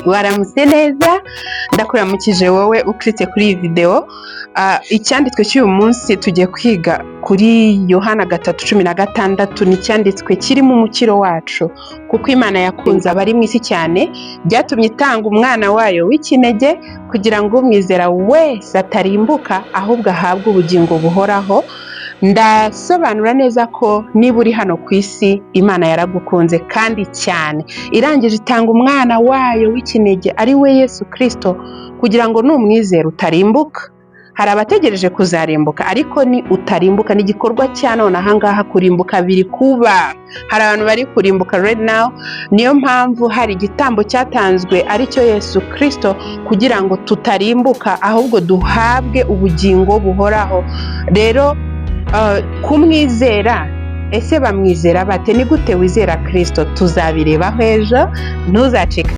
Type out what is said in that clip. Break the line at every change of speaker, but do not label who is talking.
Waramutse neza, ndakuramukije wowe uclickitse kuri iyi videwo. Icyanditswe cy'uyu munsi, tugiye kwiga kuri Yohana 3:16. Ni icyanditswe kirimo umukiro wacu. Kuko Imana yakunze abari mu isi cyane, byatumye itanga umwana wayo w'ikinege, kugira ngo umwizera wese atarimbuka, ahubwo ahabwe ubugingo buhoraho. Ndasobanura neza ko niba uri hano ku isi, Imana yaragukunze kandi cyane, irangije itanga umwana wayo w'ikinege, ari we Yesu Kirisito, kugira ngo numwizera utarimbuka. Hari abategereje kuzarimbuka, ariko ni utarimbuka. Ni igikorwa cya none ahangaha. Kurimbuka biri kuba, hari abantu bari kurimbuka right now. Niyo mpamvu hari igitambo cyatanzwe, aricyo Yesu Kirisito, kugira ngo tutarimbuka, ahubwo duhabwe ubugingo buhoraho. Rero kumwizera, ese bamwizera bate? Ni gute wizera Kirisito? Tuzabirebaho ejo, ntuzacike.